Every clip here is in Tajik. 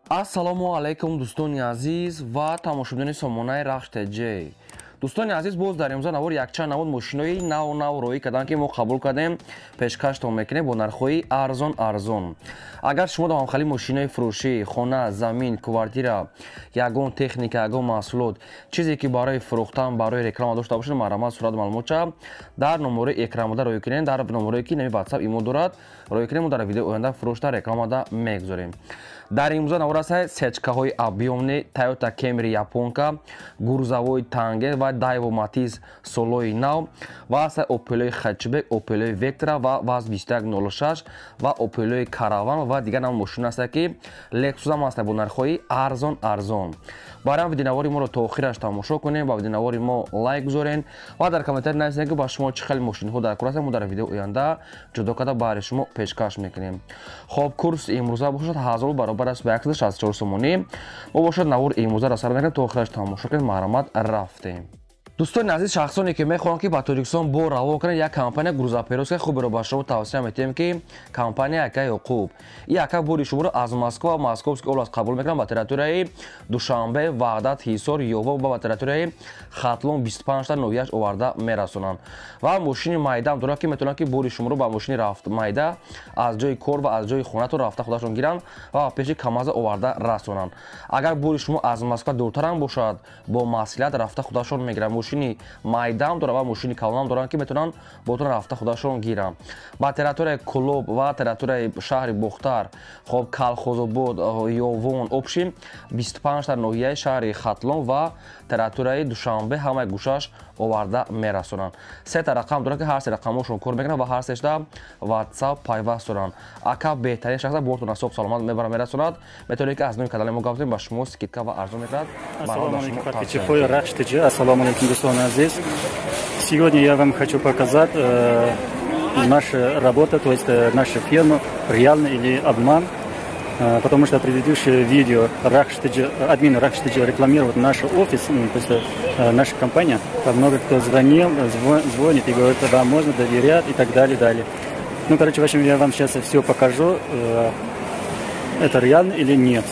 Ассалому алайкум, дӯстони азиз ва тамошобинони сомонаи Рахш ТЖ. Дӯстони азиз, боз дар имрӯза навор якчанд намуд мошинои нав нав роӣ карданд, ки мо қабул кардем, пешкаштон мекунем бо нархҳои арзон арзон. Агар шумо дар ҳамхали мошинои фурӯшӣ, хона, замин, квартира, ягон техника, ягон маҳсулот, чизе ки барои фурӯхтан, барои реклама дошта бошед, марҳамат, сурат маълумотча дар номерои экранбуда роӣ кунед, дар номерое ки нами WhatsApp, имо дорад, роӣ кунед. Мо дар видеои оянда фурӯшта рекламада мегузорем. Дар имрӯза навор аст сечкаҳои объёмный, Toyota Camry японка, грузовой Тангер ва Daewoo Matiz солои нав ва аст Opel хэтчбек, Opel Vectra ва ВАЗ 2106 ва Opel Caravan ва дигар нам мошин аст, ки Lexus ҳам аст, бо нархҳои арзон арзон. Барои видеонавори моро то охираш тамошо кунем, ба видеонавори мо лайк гузорен ва дар комментарий нависед, ки ба шумо чӣ хел мошинҳо дар кор ҳастанд. Мо дар видео оянда ҷудо карда баҳри шумо пешкаш мекунем. Хоб, курс имрӯза бошад 1000 баробар аст ба 164 сомонӣ. Мо бошад навор имрӯзаро сар мекунем, то охираш тамошо кунед. Марҳамат, рафтем. Дӯстони азиз, шахсоне ки мехоҳанд, ки ба Тоҷикистон бор равон кунанд, як компания грузоперевозка хуберо ба шумо тавсия метиҳем, ки компания ака Ёқуб. И ака бори шуморо аз Москва ва Московский область қабул мекунанд, ба территорияи Душанбе, Ваҳдат, Ҳисор, Ёво ва ба территорияи Хатлон 25 та ноҳияш оварда мерасонанд. Ва мошини майдаам доранд, ки метавонанд, ки бори шуморо ба мошини майда аз ҷои кор ва аз ҷои хонатон рафта худашон гиранд ва пеши КамАЗа оварда расонанд. Агар бори шумо аз Москва дуртарам бошад, бо маслиҳат рафта худашон мегиранд. Мошини майдаам доранд ва мошини калонам доранд, ки метавонанд ботон рафта худашон гиранд. Ба территорияи Кӯлоб ва территорияи шаҳри Бохтар, хоб, Калхозобод, Ёвон, общем 25 та ноҳияи шаҳри Хатлон ва территорияи Душанбе ҳамаи гӯшаш оварда мерасонанд. Сета рақам доранд, ки ҳар се рақамҳошон кор мекунанд ва ҳар сешта WhatsApp пайваст доранд. Ака беҳтарин шахса, бортон соғ саломат мебара мерасонад. Метавонед, ки аз номи канали мо гап занед, ба шумо скидка ва арзон мекунад. Ассалому алайкум, подписчики Рахш ТЖ. Ассалому алайкум, дӯстони азиз. Сегодня я вам хочу показать наша работа, то есть наша фирма, реально или обман. Потому что предыдущее видео Рахш ТЖ, админ Рахш ТЖ рекламирует наш офис, то есть наша компания. Там много кто звонил, звонит и говорит, вам можно доверять и так далее, далее. Ну, короче, в общем, я вам сейчас все покажу, это реально или нет.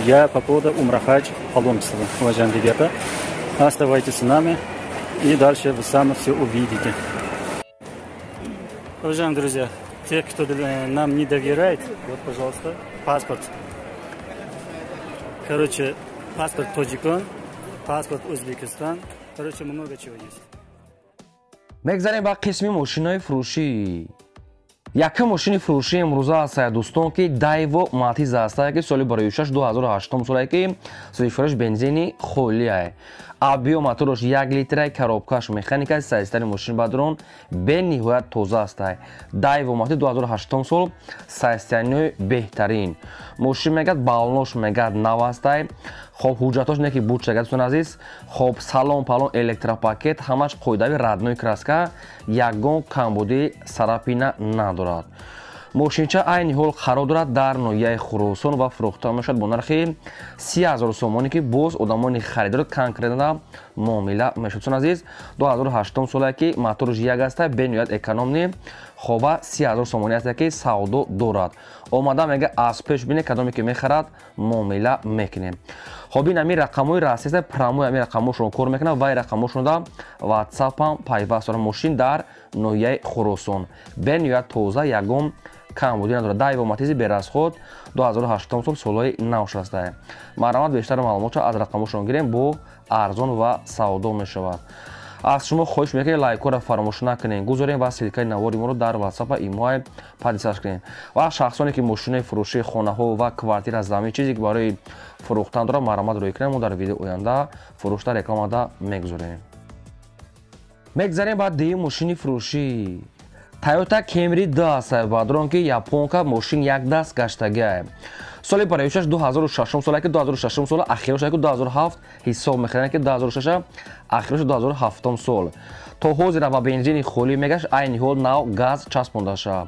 Я по поводу Умра, хадж, паломничества, уважаемые ребята. Оставайтесь с нами, и дальше вы сами все увидите. Уважаемые друзья, те, кто нам не доверяет, вот, пожалуйста, паспорт. Короче, паспорт Тоҷикон, паспорт Узбекистан. Короче, много чего есть. Мегзарем ба қисми мошинои фурӯшӣ. Якум мошини фурӯшӣ имрӯза аст, дӯстон, ки Daewoo Matiz аст, ки соли барои 2008 соле, ки сӯзишвориш бензини холиае, объём мотораш 1 литрай, коробкаш механика. Состояни мошин бадрон бениҳоят тоза аст. Daewoo Matiz 2008 сол, состояниҳои беҳтарин. Мошин мегад, баллонош мегад нав астай. Хоб, ҳуҷҷатош не ки буд шагад, дӯстони азиз. Хоб, салон палон электропакет, ҳамаш қоидави, родной краска, ягон камбудии царапина надорад. Мошинча айни ҳол қарор дорад дар ноҳияи Хуросон ва фурӯхта мешавад бо нархи 30 000 сомонӣ, ки боз одамони харидор конкретно муомила мешавад. Дӯстони азиз, 2008 соле, ки моторш як аста, бениҳоят экономный. Хоба, 30 000 сомонӣ аста, ки савдо дорад. Омада мега аз пеш бине, кадоме ки мехарад, муомила мекунем. Хоб, ин ами рақамҳои расиста, прямой ами рақамҳошон кор мекунад ва рақамҳошонда WhatsApp-ам пайваст дорад. Мошин дар ноҳияи Хуросон, бениҳоят тоза, ягон камбудӣ надорад. Daewoo Matiz без расход, 2008 сол, солҳои нав шастае. Марҳамат, бештар маълумотро аз рақамҳошон гирем, бо арзон ва савдо мешавад. Аз шумо хоҳиш мекунем, лайкҳоро фаромӯш накунем, гузорем ва ссылкаи навори моро дар WhatsApp, имои подписаться кунем. Ва шахсоне ки мошинои фурӯшии, хонаҳо ва квартира, замин, чизе ки барои фурӯхтан дорад, марҳамат, рӯй кунем, мо дар видео оянда фурӯшта рекламада мегузорем. Мегзарем ба дуюм мошини фурӯшӣ. Toyota Camry 2 аст, бадрон, ки японка, мошин як даст гаштагиа, соли бароишаш 2006 сола, ки 2006 сола ахирош, ки 2007 ҳисоб мехаранд, ки 2006 ахирош, 2007 сол. То ҳозира ба бензини холӣ мегашт, айни ҳол нав газ часпондаша.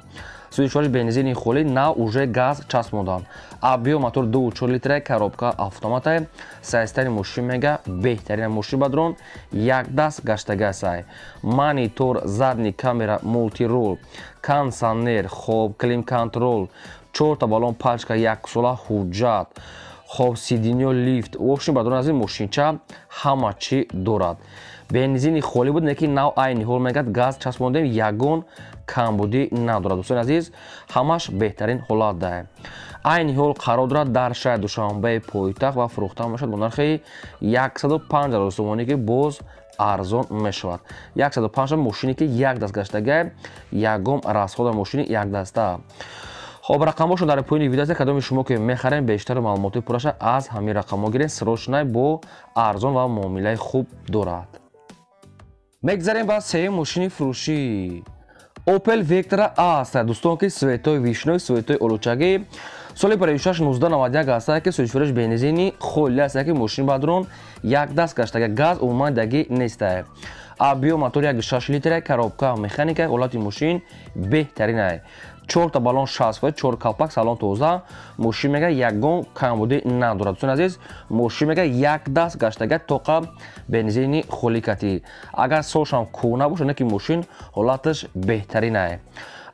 Сӯзишвориш бензини холӣ, нав уже газ часпонданд. Объём мотор 2,4 литра, коробка автомата. Состояни мошин мега беҳтарин. Мошин бадрон як даст гаштагасай. Монитор, задний камера, мультирул, кондиционер, хоб, климат-контроль, чорта баллон, пачка, яксола ҳуҷҷат. Хоб, сиденьё лифт. В общем, бародарони азиз, мошинча ҳама чӣ дорад. Бензини холӣ буд, не ки нав, айни ҳол мегӯяд, газ часпондем, ягон камбудӣ надорад. Дӯстони азиз, ҳамаш беҳтарин ҳолат дае. Айни ҳол қарор дорад дар шаҳри Душанбеи пойтахт ва фурӯхта мешавад бо нархи 105 000 сомонӣ, ки боз арзон мешавад. 105 мошине ки як даст гаштагай, ягон расхода, мошини якдаста. Хоб, рақамҳошон дар поёни видео аст. Кадоми шумо ки мехарем, бештар маълумоти пурраша аз ҳамин рақамҳо гирен. Срочный, бо арзон ва муомилаи хуб дорад. Мегзарем ба сеюм мошини фурӯшӣ. Opel Vectra A аст, дӯстон, ки цветои вишнёвый, цветои олучагӣ, соли 56 1991 аст, ки сӯзишвориш бензини холӣ аст, ки мошин бадрон як даст гаштага, газ умуман даги нестае. Объём мотор 1,6 литра, коробка механика, ҳолати мошин беҳтаринае. Чорта баллон 60%, чор калпак, салон тоза. Мошин мега ягон камбудӣ надорад. Дӯстони азиз, мошин мега як даст гаштага, тоқа бензини холӣ катӣ. Агар солшам кӯҳна бошад, не ки мошин ҳолаташ беҳтаринае.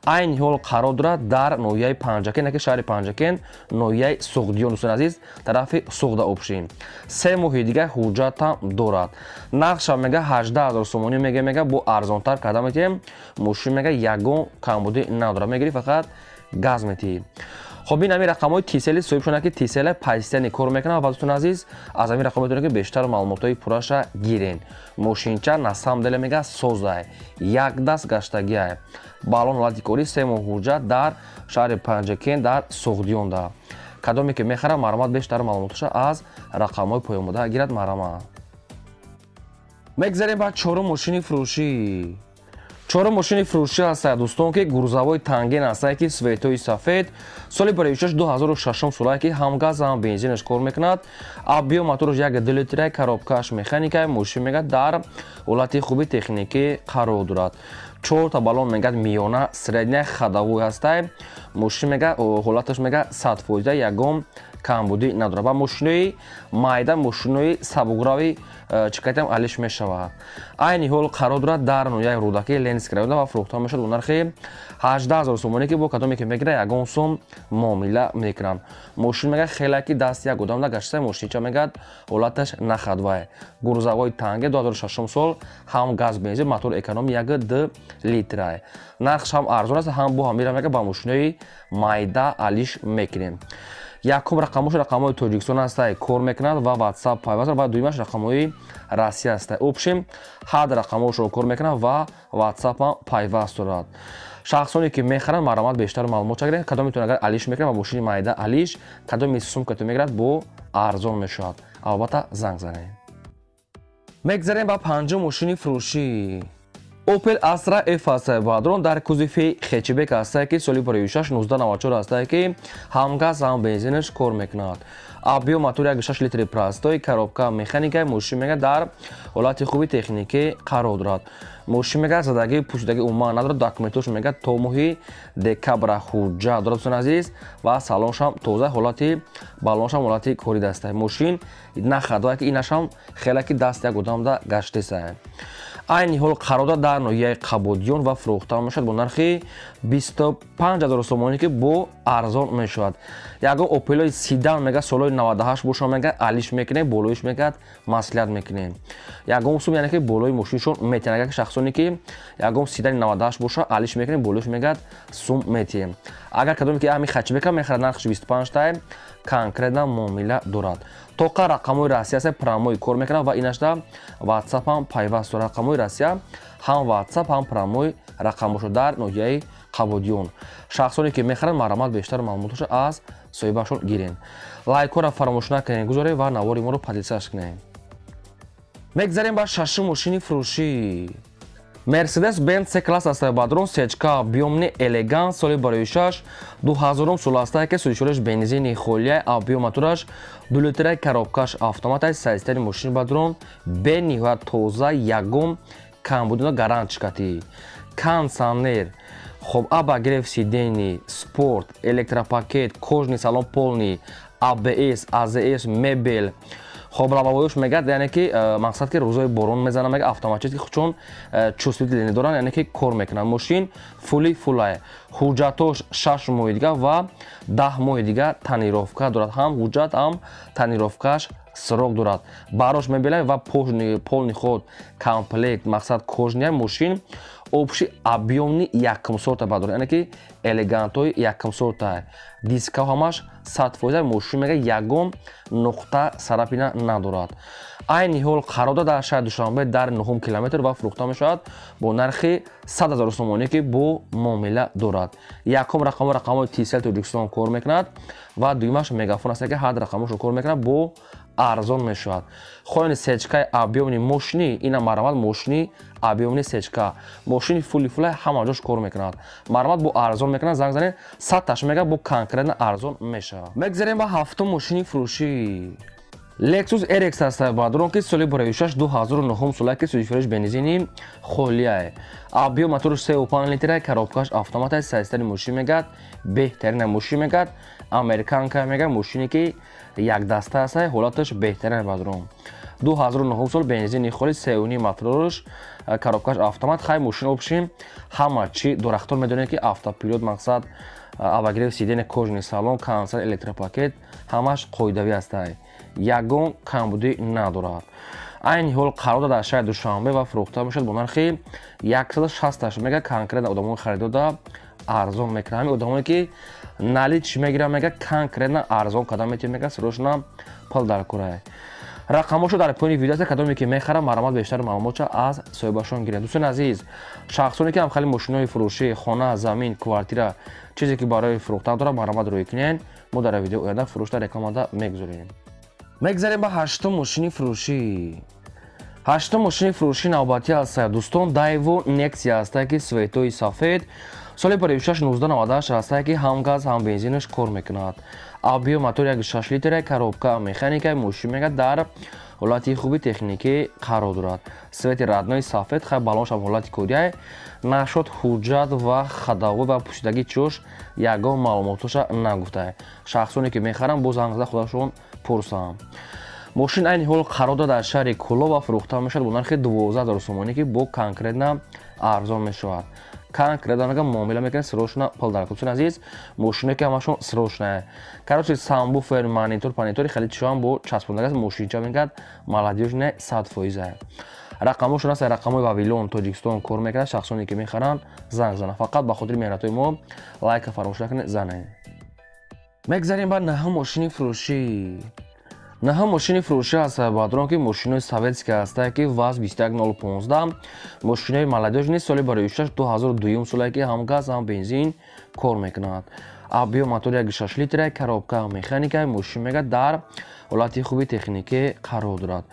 Айни ҳол қарор дорад дар ноҳияи Панҷакент, яке шаҳри Панҷакент, ноҳияи Суғдиён, дӯстони азиз, тарафи Суғда обшин. 3 моҳи дигар ҳуҷҷатам дорад. Нархшам мега 18 000 сомонӣ мега, бо арзонтар карда метиҳем. Мошин мега ягон камбудӣ надорад, мегирӣ, фақат газ метиҳӣ. Хоб, ин ҳамин рақамҳои Тисели соҳибшона, ки Тисела постоянно кор мекунад. Ва, дӯстони азиз, аз ҳамин рақам метавонед, ки бештар маълумотҳои пурраша гирен. Мошинча на самом деле мега созай, як даст гаштагиай, баллон ҳолати корӣ, 3 моҳ ҳуҷҷат, дар шаҳри Панҷакент, дар Суғдиёнда. Кадоме ки мехарад, марҳамат, бештар маълумоташа аз рақамҳои поёнбуда гирад, марҳамат. Мегзарем ба чорум мошини фурӯшӣ. Чорум мошини фурӯшӣ ҳастад, дӯстон, ки грузовой Танген ҳастад, ки цветои сафед, соли 56 2006 солае, ки ҳам газ, ҳам бензинаш кор мекунад. Объём мотораш 1,2 литра, коробкааш механика. Мошин мегӯяд дар ҳолати хуби техникӣ қарор дорад. Чорта баллон мегӯяд миёна, средняя, ходовой ҳастай. Мошин мега ҳолаташ мега 100%, ягон камбудӣ надорад. Ва мошинои майда, мошинои сабуграви чӣ кайтам алиш мешавад. Айни ҳол қарор дорад дар ноҳияи Рӯдакӣ, Ленинский района ва фурӯхта мешавад бо нархи 18 000 сомонӣ, ки бо кадоме ки мегирад, ягон сум муомила мекунанд. Мошин мега хеле ки даст як одам нагашта, мошинча мегӯяд ҳолаташ находовая. Грузовой Танген 2006 сол, ҳам газ, бензин, мотор эконом, 1,2 литра. Нархш ҳам арзон аст, ҳам бо ҳамира мега ба мошинои майда алиш мекунем. Якум рақамош рақамҳои Тоҷикистон ҳастай, кор мекунад ва WhatsApp пайваст, ва дуюмаш рақамҳои Россия ҳастай. Общем, ҳар рақамҳошро кор мекунад ва WhatsApp ҳам пайваст дорад. Шахсоне ки мехаранд, марҳамат, бештар маълумот чагиред. Кадометон агар алиш мекунад ва мошини майда алиш, кадоми сумкато мегирад, бо арзон мешавад, албатта занг занед. Мегзарем ба панҷум мошини фурӯшӣ. Opel Astra F ҳастае, бадрон, дар кузови хэтчбек ҳастае, ки соли 56 1994 ҳастае, ки ҳам газ, ҳам бензинаш кор мекунад. Объём мотор 1,6 литри простой, коробка механика. Мошин мега дар ҳолати хуби техникӣ қарор дорад. Мошин мега задагӣ, пӯшидагӣ умуман надорад. Документош мега то моҳи декабра ҳуҷҷат дорад, дӯстони азиз, ва салоншам тоза, ҳолати баллоншам ҳолати кори дастае. Мошин находовая, ки инашам хеле ки даст як одамда гаштесае. Айни ҳол қарор дорад дар ноҳияи Қабодиён ва фурӯхта мешавад бо нархи 25 000 сомонӣ, ки бо арзон мешавад. Ягон Опелои седан мега солҳои 98 боша, мега алиш мекунем, болоиш мегӯяд маслиҳат мекунем. Ягон сум, яъне ки болои мошиншон метиҳанд. Агар шахсоне ки ягон седани 98 боша, алиш мекунем, болоиш мегӯяд сум метиҳем. Агар кадоме ки ҳами хэтчбека мехарад, нархш 25 тай, конкретно муомила дорад. Тоқа рақамҳои Россия аст, прямой кор мекунад ва инашда WhatsApp ҳам пайваст дорад. Рақамҳои Россия, ҳам WhatsApp, ҳам прямой рақамҳошо, дар ноҳияи Қабодиён. Шахсоне ки мехаранд, марҳамат, бештар маълумоташо аз соҳибашон гирен. Лайкҳоро фаромӯш накунед, гузоред ва навори моро подписаться кунед. Мегзарем ба шашум мошини фурӯшӣ. Мерседес Бенц С класс аст, бадрон, сечка объёмный, элегант, соли барои 6 2000 сол аст, ки сӯзишвориш бензини холия, объём мотораш 2 литра, коробкаш автомат аст. Состояние мошини, бадрон, бениҳоят тоза, ягон камбудино, гарантчикати кондиционер. Хоб, обогрев сидений, спорт, электропакет, кожаный салон полный, ABS, AZS, мебел. Хоб лобовой ш мегад, яъне ки мақсад ки рӯзои борон мезанад, мега автоматически чун чувствительный доранд, яъне ки кор мекунанд. Мошин фули фулае. Ҳуҷҷатош 6 моҳи дига ва 10 моҳи дига тонировка дорад. Ҳам ҳуҷҷат, ҳам тонировка ш срок дорад. Барош мебелай ва полный ход комплект, мақсад кожаный мошин общий объёмный якум сорта бадорад, яъне ки элегантои якум сорта. Дискао ҳамаш 100%. Мошин мега ягон нуқта царапина надорад. Айни ҳол қарор дорад дар шаҳри Душанбе дар 9 километр ва фурӯхта мешавад бо нархи 100 000 сомонӣ, ки бо муомила дорад. Якум рақамҳо рақамҳои Тисел Тоҷикистон кор мекунад ва дуюмаш Мегафон аст, ки ҳар рақамҳошо кор мекунад, бо арзон мешавад. Хоҳани сечкаи объёмный мошини, ина марҳамат, мошини объёмный сечка, мошини фули фула, ҳама ҷош кор мекунад. Марҳамат, бо арзон мекунад, занг занед, 100 таш мега бо конкретно арзон мешавад. Мегзарем ба ҳафтум мошини фурӯшӣ. Lexus RX аст, бадрон, ки соли 2006 2009 сола, ки сӯзишвориш бензини холияе. Объём моторш 3,5 литра, коробка ш автомат аст. Сайстари мошин мегад беҳтарина мошин мегад, американка мега, мошине ки якдаста аст, ҳолаташ беҳтарин, бадрон. 2009 сол, бензини холи, 3,5 моторш, коробка ш автомат. Хай, мошин общий ҳама чи дорахтор медонед, ки автопилот, мақсад обогрев сиденья, кожаный салон, кондиционер, электропакет ҳамаш қоидавӣ ҳастай, ягон камбудӣ надорад. Айни ҳол қарор дар шаҳри Душанбе ва фурӯхта мешавад бо нархи 168 мега. Конкретно одамои харидода арзон мекунад. Ҳамин одамое ки наличный мегирад, мега конкретно арзон карда метавонад, мега срочно пул дар курае. Рақамҳошо дар поёни видео аст. Кадоме ки мехарам, марҳамат, бештар маълумотша аз соҳибашон гиред. Дӯстони азиз, шахсоне ки ҳамхели мошинои фурӯшӣ, хона, замин, квартира, чизе ки барои фурӯхтан дорад, марҳамат, рӯй кунед. Мо дар видео оянда фурӯшта рекламада мегузорем. Мегзарем ба ҳаштум мошини фурӯшӣ. Ҳаштум мошини фурӯшӣ навбатӣ аст, дӯстон, Daewoo Nexia аст, ки цвет ои сафед, соли 56 1998 аст, ки ҳам газ, ҳам бензинаш кор мекунад. Объём мотор 1,6 литра, коробка механика. Мошин мега дар ҳолати хуби техникӣ қарор дорад. Цвети родной сафед, хай, балоншам ҳолати корияй нашод. Ҳуҷҷат ва ходовой ва пӯшидагӣ чош ягон маълумотоша нагуфтае. Шахсоне ки мехаранд, боз занг зада худашон пурсанд. Мошин айни ҳол қарор дорад дар шаҳри Кӯлоб ва фурӯхта мешавад бо нархи 12 000 сомонӣ, ки бо конкретно арзон мешавад. Конкретно мега муомила мекунад, срочно пул дар. Дӯстони азиз, мошиное ки ҳамашон срочно. Короче, сабвуфер, монитор панитори хеле чиҳоам бо часпондаг аст. Мошинча мегӯяд молодёжный, 100%. Рақамҳошон аст, рақамҳои Вавилон Тоҷикистон кор мекунад. Шахсоне ки мехаранд, занг зананд. Фақат ба хотири меҳнатҳои мо лайка фаромӯш накунед, занед. Мегзарем ба наҳум мошини фурӯшӣ. Наҳум мошини фурӯшӣ аст, бадрон, ки мошинои советский ҳастае, ки ВАЗ 21015, мошинои молодёжный, соли 2006 2002 солае, ки ҳам газ, ҳам бензин кор мекунад. Объём мотор 1,6 литра, коробка механика. Мошин мега дар ҳолати хуби техникӣ қарор дорад.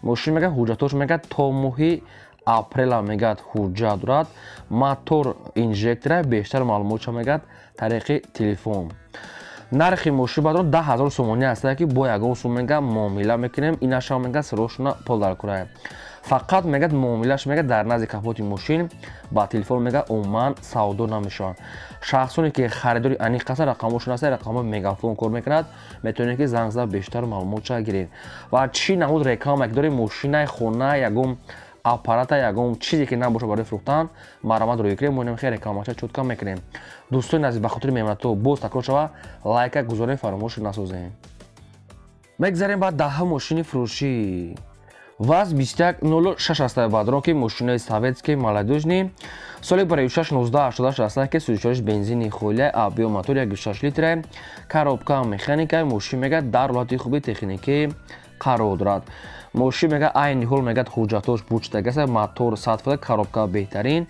Мошин мега ҳуҷҷатош мега то моҳи апрела мегӯяд ҳуҷҷат дорад. Мотор инжектора. Бештар маълумотша мегӯяд тариқи телефон. Нархи мошин, бадрон, 10 000 сомонӣ ҳастае, ки бо ягон сум мега муомила мекунем. Инашам мега срочно пул дар курае. Фақат мегӯяд муомилаш мега дар назди капоти мошин ба телефон мега умуман савдо намешаванд. Шахсоне ки харидори аниқ ҳастанд, рақамҳошон ҳастанд, рақамҳои Мегафон кор мекунад, метавонед ки занг зада бештар маълумотша гиред. Ва чӣ намуд реклама ки доред, мошинаи, хона, ягон аппарата, ягон чизе ки набошад барои фурӯхтан, марҳамат, рӯй кунем, мо инам хеле рекламача чётко мекунем. Дӯстони азиз, ба хотири меҳнатҳо боз такрор шава, лайка гузорем, фаромӯш насозем. Мегзарем ба даҳум мошини фурӯшӣ. ВАЗ 2106 аст, бадрон, ки мошинаи советский молодёжный, соли 26 1988 аст, ки сӯзишвориш бензини холия, объём мотор 1,6 литра, коробка механика. Мошин мега дар ҳолати хуби техникӣ қарор дорад. Мошин мега айни ҳол мегӯяд ҳуҷҷатош бучдагаса, мотор 100%, коробка беҳтарин.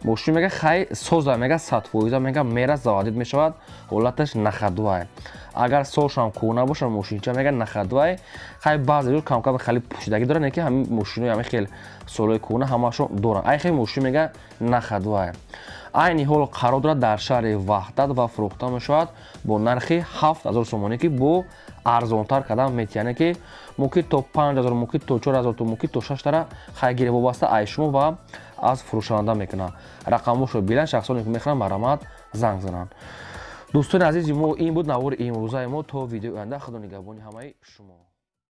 Мошин мега хай соза, мега 100% мега мера заводить мешавад, ҳолаташ на ходу ай. Агар солшам кӯҳна бошад, мошинча мега на ходу ай. Хай, баъзе ҷо камкам хеле пӯшидагӣ дорад, не ки ҳамин мошинои ҳамин хел солҳои кӯҳна ҳамаашон доранд. Ай хел мошин мега на ходу ай. Айни ҳол қарор дорад дар шаҳри Ваҳдат ва фурӯхта мешавад бо нархи 7000 сомонӣ, ки бо арзонтар кардан метиҳанд, ки мумкин то 5000, мумкин то 4000, то мумкин то шаштара хайгири, вобаста аз шумо ва аз фурӯшаванда мекунад. Рақамҳошро биланд, шахсоне ки мехӯранд, марҳамат, занг зананд. Дӯстони азизи мо, ин буд навори имрӯзаи мо. То видеои оянда, худо нигаҳбони ҳамаи шумо.